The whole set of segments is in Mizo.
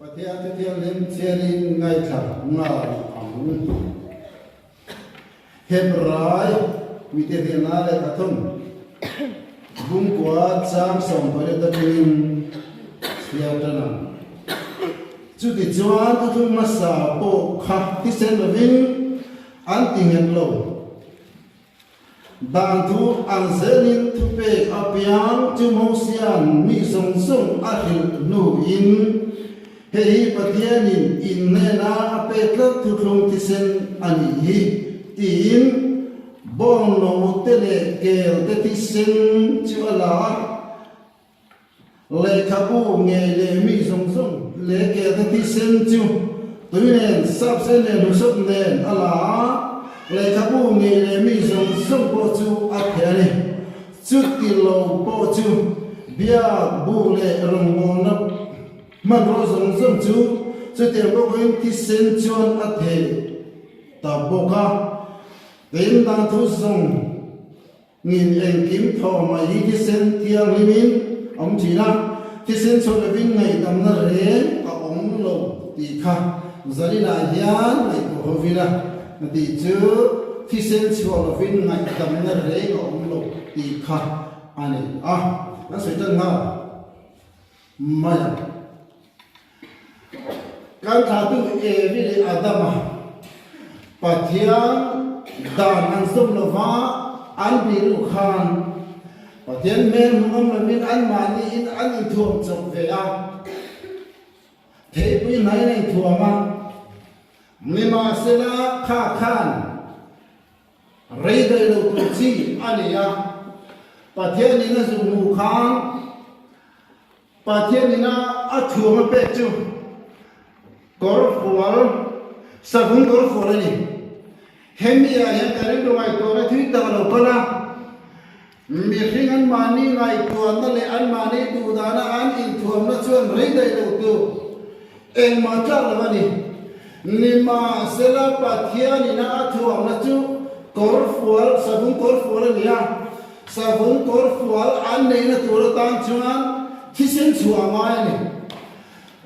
Pathian Thu Thianghlim chhiarin ngaithla nghal ang. Hebrai mite hnena lehkha thawm Bungkua chang 18 atangin chhiar tan ang. Chutichuan thuthlung hmasa pawh kha thisen lovin an ti nghet lo. Dan thu ang zelin thupek apiang chu Mosia'n mi zawng zawng a hrilh hnuin, Hei hi Pathianin in hnena a pek tlat thuthlung thisen a nih hi, tiin bawngno te leh kel te thisen chu a la a. Lehkhabu ngei leh mi zawng zawng leh kelte thisen chu tui nen, sapsen leh hlusawp nen a la a, lehkhabu ngei leh mi zawng zawng pawh chu a theh a ni. Chuti lo pawh chu biak bu leh rawngbawlna hmanraw zawng zawng chu chutiang bawkin thisen chuan a theh ta bawk a, tin dan thu zawng Ngin engkim thaw mai hi thisen thianghlimin a awm thin a, thisen chhuah lovin ngaihdamna reng a awm lo tih kha Zarinah hian ngaihtuah ho vil a, tih chu thisen chhuah lovin ngaihdamna reng a awm lo tih kha a ni a, kan sawi tan nghal mai ang. Kan thlahtu Evi leh Adama Pathian dan an zawm lova an biru khan Pathian hmel hmu ngam lovin anmahniin an inthuam chawp ve a, theipui hnaiin a inthuam a, nimahsela kha khan Rei daih lo tur chi a ni a, Pathianin a zuk hmuh khan Pathianin a a thuam a pek chu kawr fual, savun kawr fual a ni. Hemi ah hian ka rilru ngaihtuahna thui tak a lo kal a, mihring anmahni ngaihtuahna leh anmahni duhdana an inthuamna chuan rei daih lo tur Engmah tlak lo a ni. Nimahsela Pathianin a a thuamna chu kawrfual, savun kawrfual a ni a. Savun kawrfual an neihna tur atan chuan thisen chhuah a ngai a ni.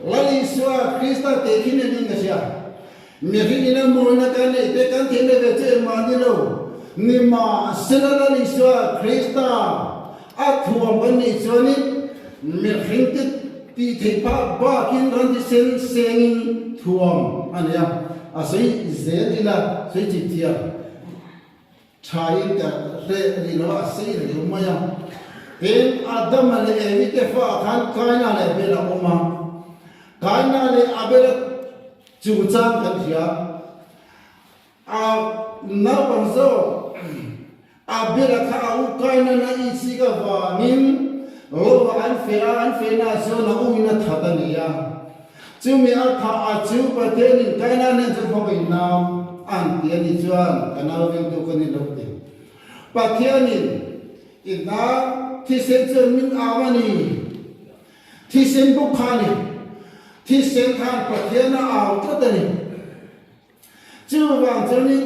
Lal Isua Krista teh khi nen in ka hria. Mihringin a mawina kan neih te kan theihna ve chu engmah ni lo. Nimahsela Lal Isua Krista A thuam kan nih chuanin mihringte tih theih phah bakin ran thisen sengin thuam a nei a, a sawi zel ila sawi chip thiam thain ka hre rih lo a, a sei rih lo mai a. Tin, Adama leh Evi te fa khan Kaina leh Abel a awm a, Kaina leh Abel-a chungchang kan hria. A naupang zawk a bela kha a u kaina na i chik avangin lo ah an feh a, an fehna ah chuan a u in a that a ni a. Chumi a thah a chu Pathian in kaina nen chuan fapa in nau an ti a ni chuan ka nau vengtu ka ni lo ti. Pathian in i nau thisen chuan min au a ni. Thisen bawk kha a ni. Thisen khan Pathian a au tlat a ni. Chuvang chuanin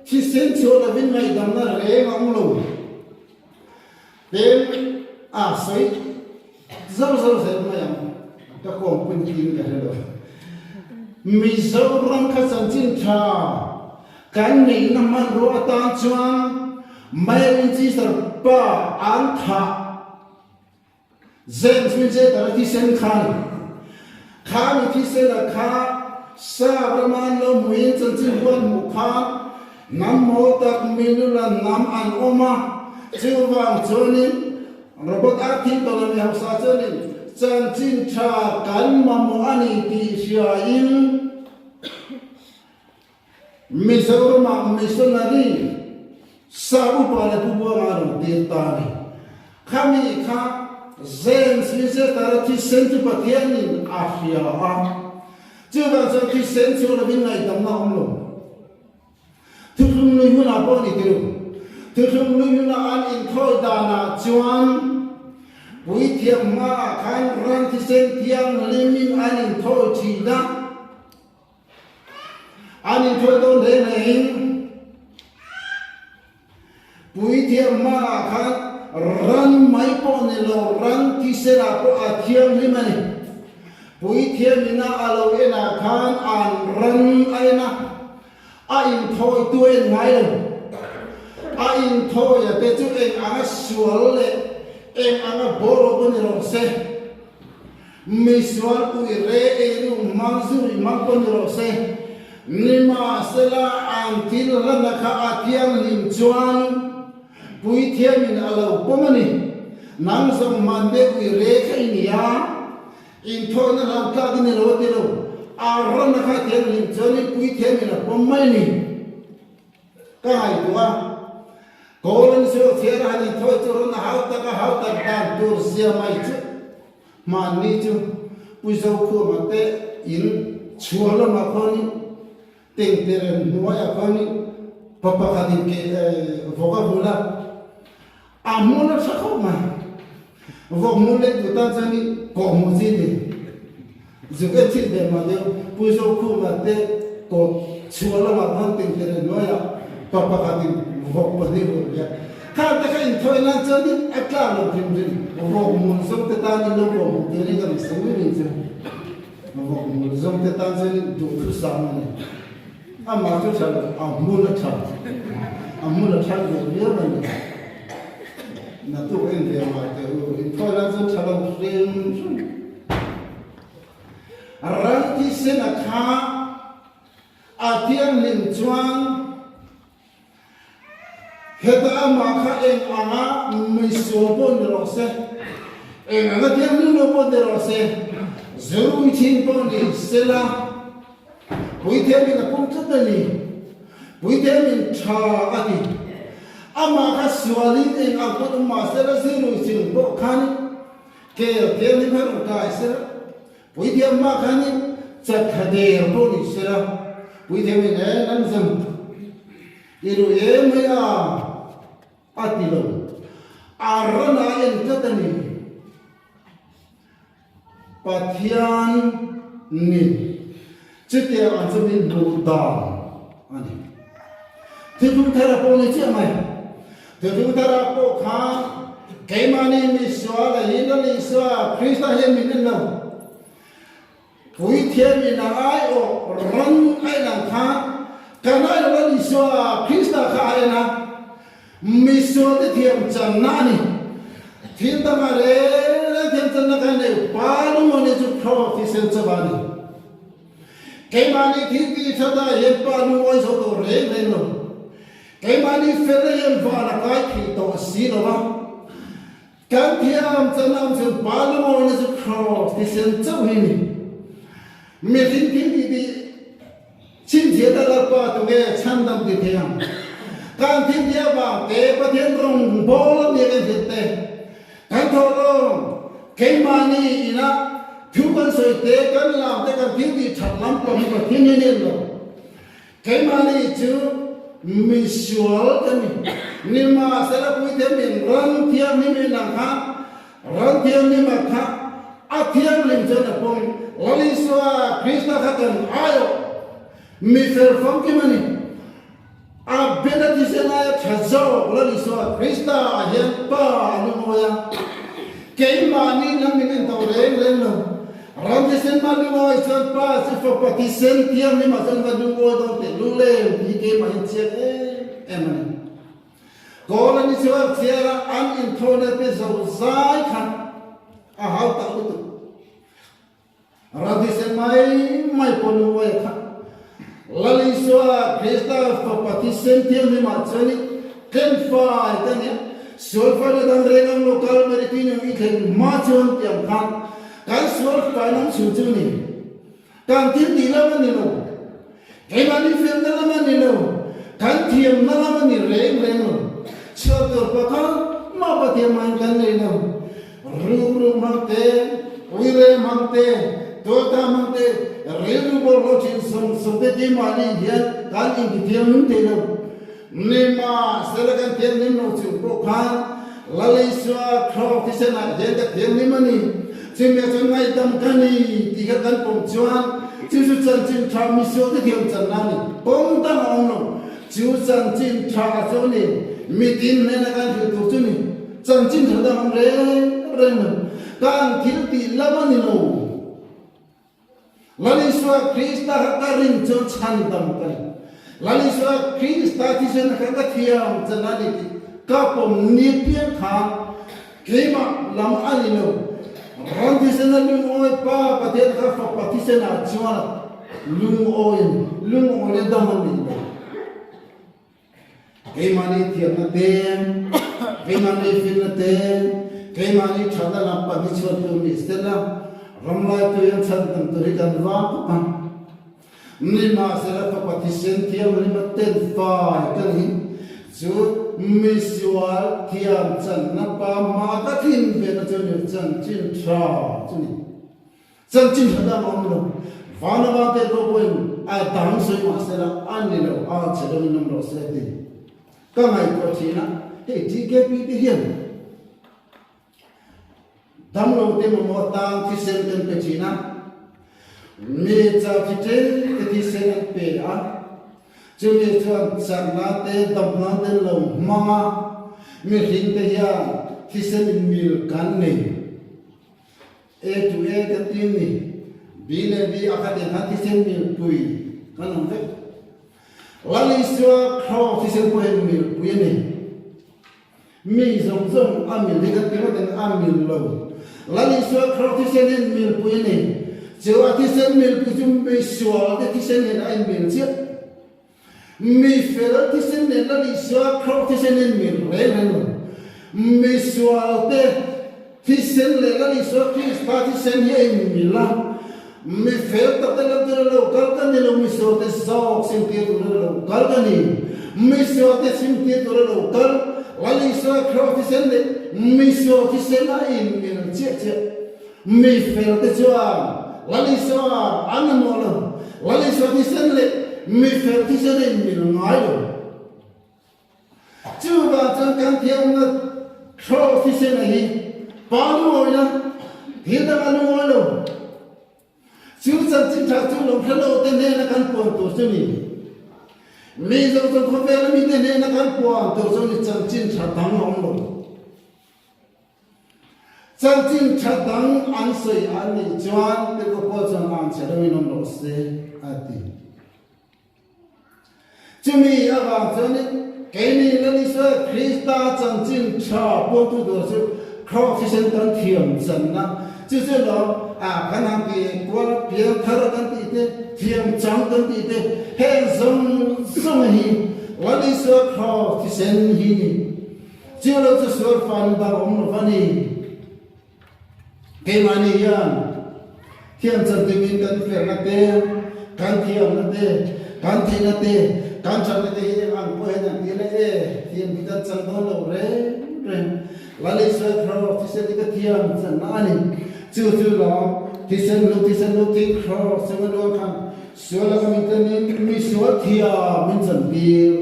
thisen chhuah lovin ngaihdamna reng a awm lo. Peng a sawi zauh zauh zel mai ang, ka kawm pun tiin ka hre lo. Mizoram kha chanchin tha kan neihna hmanrua atan chuan Mary Chisar pa an thah. James Winchester a thisen khan kha mi thisen a kha sap rama an lo hmuhin chanchin huan hmuh khan hnam mawl tak milula hnam an awm a, chuvang chuanin Robert R. Thinton a mi hausa chuanin chanchin tha kan mamawh a ni tih hriain Mizoramah missionary sa upa leh Pu Buanga a rawn tir ta a ni. Khami kha James Winchester-a thisen chu Pathianin a hria a, chuvang chuan thisen chu lovin ngaihdamna a awm lo. Thuthlung lui hunah pawh a ni tir u. Thuthlung lui huna an inthawi danah chuan puithiam hmaah khan ran thisen thianghlimin an inthawi thin a. An inthuai dawn reng rengin puithiam hmaah khan ran mai pawh ni lo, ran thisen ah pawh a thianghlim a ni. Puithiamina a lo enah khan an ran a en a, a inthawitu a en ngai lo. A inthawia te chu eng anga sual leh eng anga bawraw pawh ni rawh se, misual ui re eiru hmang zu rih hmang pawh ni rawh se, nimahsela an thil hlana kha a thianghlim chuan Puithiamin a lo pawm a ni. Nang zawng hman deuh i re kha i ni a, inthawhna hlan tlak i ni lo a ti lo. Arona kha thianghlim chuanin Puithiamin a pawm mai a ni. Ka ngaihtuah a, Kawl an suak chhiar a han inthawi chu rawn a hau tak a hau tak dan tur zia mai chu hmanni chu Pu Zokhuma te in chhuah lamah khuanin Tengterem hnuaiah khuanin pa pakhatin ke vawk a vul a, a hmul a tha khawp mai. Vawk hmul leh duh tan chuanin kawh hmuh chi ni. Zuk en chhin ve mah deuh, Pu Zokhuma te kawt chhuah lamah khuan Tengterem hnuaiah pa pakhatin vawk pahnih vul ve a. Khang te kha inthawi nan chuanin a tlak lo hrim hrim, vawk hmul zawng te tanin lo kawh hmuh turin ka ring seng ring chu. Vawk hmul zawng te tan chuan duhthu sang a ni. Amah chu tha lo, a hmul a tha. A hmul a that ve viau a ni. Naktuk en ve ngai teh u, inthawi lai chuan tha lo hrim hrim. Ran thisen a kha a thianghlim chuan Heta amah kha eng anga misual pawh ni rawh se, eng anga thianghlim lo pawh ni rawh se, zurui thin pawh ni sela, Puithiamin a pum tlat a ni. Puithiamin tha a ti. Amah kha sualin eng ang pawh awm mah sela, zurui thin pawh khan kel thianghlim kha rawn kai sela, Puithiam mah khanin chatthla der pawh ni sela, Puithiamin e nan zam i ruih em mai a, a ti lo. A ran a en tlat a ni. Pathian ni chutiang ang chu min hmuh dan a ni. Thuthlung thara pawh ni chiah mai. Thuthlung thara pawh khan keimahni misual a hi Lal Isua Krista hian min en lo. Puithiamin a aiawh ran a en ang khan kan aiawh Lal Isua Krista kha a en a, misualte thiam channa a ni. Thil dangah reng reng thiam channa kha nei pa lungawni chu Kraw thisen chauh a ni. Keimahni thil tih that ah hian pa lungawi zo tawh reng reng lo. Keimahni fel ah hian van a kai thei tawh si lo va. Kan thiam chan awm chun pa lungawina chu Kraws thisen chauh hi ni. Mihring thil tih tih chhinchhiat a Lalpa tunge chhandam ti thei ang. Kan thil tih avang te Pathian rawngbawl a nia kan hriat te. Kan thawhlawm, keimahni ina thu kan sawi te, kan lam te, kan thil tih that lampang hi Pathian hian a en lo. Keimahni chu misual ka ni. Nimahsela puite min ran thianghlim in ang kha, ran thianghlim-a kha a thianghlim chuan a pawm. Lal Isua Krista kha kan aiawh mi fel famkim a ni. A bena thisen aia tha zawk Lal Isua Krista ah hian Pa a lungawi a, keimahni lam min en tawh reng reng lo. Ram thisen mah lungawi chuan Pa chu Fapa thisen thianghlim ah chuan va lungawi dawn teh lulem tih hi keimah hian chiang em em a ni. Kawl an i chhuak chiar a, an inthawhna te zo zai kha a hau tak lutuk. Radhisen mai mai pawh lungawi a khat. Lal Isua Krista Fapa thisen thianghlimah chuanin tlem fai te a nia. Sual faina dang reng ang lo Kalvari tuinung i thlen hma chuan tiang khan kan sual faina awm chhun chu a ni. Kan thil tih lam a ni lo. Keimahni felna lam a ni lo. Kan thiamna lam a ni reng reng lo. Chhuah tur pakhat mah Pathian mahin kan nei lo. Ruk ruk hmang te, uire hmang te, tualtha hmang te, rilru bawlhhlawh thin zawng zawng te keimahni hian kan intithianghlim thei lo. Nimahsela kan thianghlim lo chung pawh khan Lal Isua Kraw thisenah hian ka thianghlim a ni, chumi ah chuan ngaihdam ka ni tih kha kan pawm chuan chu chu chanchin tha misual te thiam channa a ni. Kawng dang a awm lo. Chu chanchin tha chu a ni, mitin hnena kan hrilh tur chu ni. Chanchin tha dang awm reng reng lo. Kan thil tih lam a ni lo. Lal Isua Krista kha ka rin chuan chhandam ka ni. Lal Isua Krista thisen kha ka thiam chan a ni tih ka pawm ni piang khan keimah lam a ni lo. Ram thisen a lungawi Pa Pathian kha Fapa thisen ah chuan lungawi a ni. Lungawi na dam a ni lo. Keimahni thiamna te, keimahni finna te, keimahni thatna lampang hi chhuat tur ni sela, ramlaitu hian chhandam tur hi kan vang khawp ang. Nimahsela Fapa thisen thianghlim a tel fai ka ni chu misual thiam channa pa hma ka thin ve na chu ni chanchin tha chu ni. Chanchin tha dang a awm lo. Vana vate pawh pawhin a dang sawi mah sela a ni lo, a chhe deuhin awm rawh se ti ka ngaihtuah thin a. Hei TKP te hian damlo te mamawh atan thisen kan pe thin a, mi chau thi ṭeng te thisen an pe a, chumi chuan chakna te damna te lo hmang a, mihring te hian thisen in mil kan nei. A to A kan ti a ni. B leh B a khat in khan thisen milpui kan awm vek. Lal Isua Kraw thisen pawh hian milpui a ni. Mi zawng zawng a mil hi kan ti ngawt ang a mil lo. Lal Isua Kraw thisen hian milpui a ni. Chu a thisen milpui chu misual te thisen nen a inmil chiah. Mi fel thisen nen Lal Isua Kraw thisen in mil reng reng lo. Mi sual te thisen leh Lal Isua Krista thisen hi a inmil a. Mi fel tak te lam tura lo kal ka ni lo, mi sual te zawk simtir tura lo kal ka ni. Mi sual te simtir tura lo kal Lal Isua Kraw thisen leh mi sual thisen a inmil chiah chiah. Mi fel te chuan Lal Isua an mamawh lo. Lal Isua thisen leh mi fel thisen a inmil ngai lo. Chuvang chuan kan thiamna Kraws thisen a hi pa lungawina thil dang a lungawi lo. Chu chanchin tha chu lo hre lo te hnena kan puan tur chu ni. Mi zawng zawng khawvela mite hnena kan puan tur chu ni chanchin tha dang a awm lo. Chanchin tha dang an sawi a nih chuan Tirhkoh Paul chuan an chhe deuhin awm rawh se a ti. Chumi avang chuanin keini Lal Isua Krista chanchin tha puangtu tur chu Kraw thisen kan thiam channa chu chu lo a kan han ti kual piang thar kan tih te thiam chang kan tih te heng zawng zawng hi Lal Isua Kraw thisen hi ni. Chu lo chu sual fan dang awm lo va ni. Keimahni hian thiam chantimin kan felna te, kan thiamna te, kan theihna te, kan thatna te hi eng ang pawh hian an ti leh e, thiam hi kan chang dawn lo reng reng. Lal Isua Kraws thisen hi ka thiam channa a ni. Chu chu lawm thisen lu thisen lu thing Kraws chunga luang khan sual laka min tenin mi sual thiam min chantir.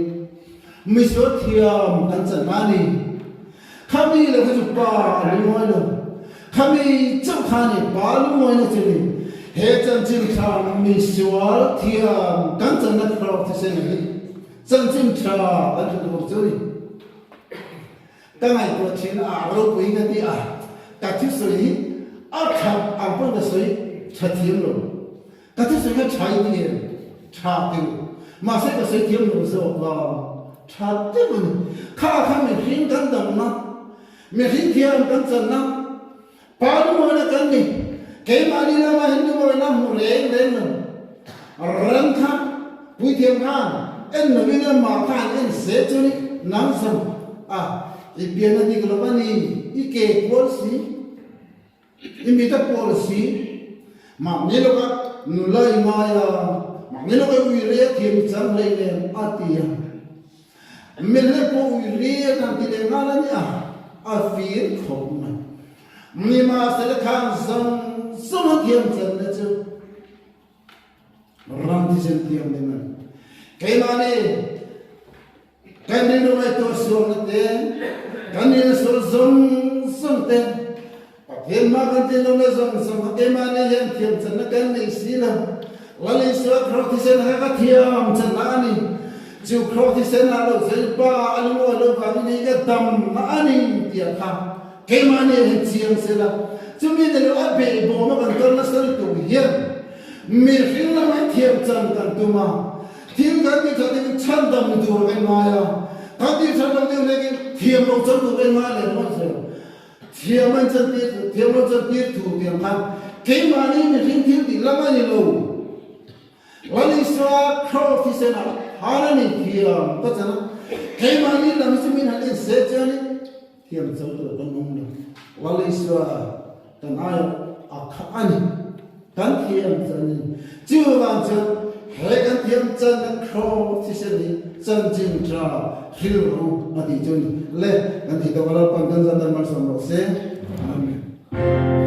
Misual thiam kan chan a ni. Khami lo kha chu pa a lungawi lo. Khami chauh kha ni pa lungawina chu ni. He chanchin tha misual thiam kan channa thlarau thisen hi chanchin tha kan hre tur chu ni. Ka ngaihtuah thin a, a ropui ka ti a, ka thusawi hi a that ang pawn ka sawi tha thiam lo. Ka thusawi kha tha i ti em? Tha ti u. Mahse ka sawi thiam lo zawk a, tha deuh a ni. Kha kha mihring kan damna, mihring thiam kan channa, pa lungawina kan ni. Keimahni lamah hian lungawina hmu reng reng lo. Ran kha puithiam khan en lovin amah kha an en zel chu ni, nang zawng a, i pian a dik lo a ni, i ke kual si. I mit a pawl si, mahni lawka nula i ngai a, mahni lawka ui ri a thiam i chang hlei nen a ti a. Mele pawh ui ri a kan ti leh nghal a nia, a fir khawp mai. Nimahsela khan zawng zawng a thiam channa chu ram thisen thianghlim a ni. Keimahni Kan rilru ngaihtuah sualna te, kan rilru sual zawng zawng te, Pathian hma kan tlin lohna zawng zawng kha keimahni hian thiamchanna kan nei si lo. Lal Isua Kraw thisen kha ka thiamchanna a ni. Chu Kraw thisen ah lo zel pa a lungawi lo vangin hei ka damna a ni tih kha keimahni ah hian chiang sela. Chumi ni lo a behbawma kan kal nasa lutuk hian. Mihring lama thiam chan kan tum a, thil kan tih that deuhin chhandam ni tur kan ngai a, kan tih that loh deuh hlekin thiam lo chan tur kan ngai leh ringawt zel. Thiam an chan tir thu, thiam lo chan tir thu tiang khan keimahni mihring thil tih lam a ni lo. Lal Isua Kraw thisenah khan a ni thiam ka chan a, keimahni lam hi chu min han en se chuanin, Thiam chang tur kan awm lo. Lal Isua kan aiawh a kha a ni. Kan thiam chan a ni. Chuvang chuan he kan thiam channa Kraw thisen hi chanchin tha rilru a tih chu a ni. Le, kan tih tawk a Lalpan kan zat an malsawm rawh se. Amen.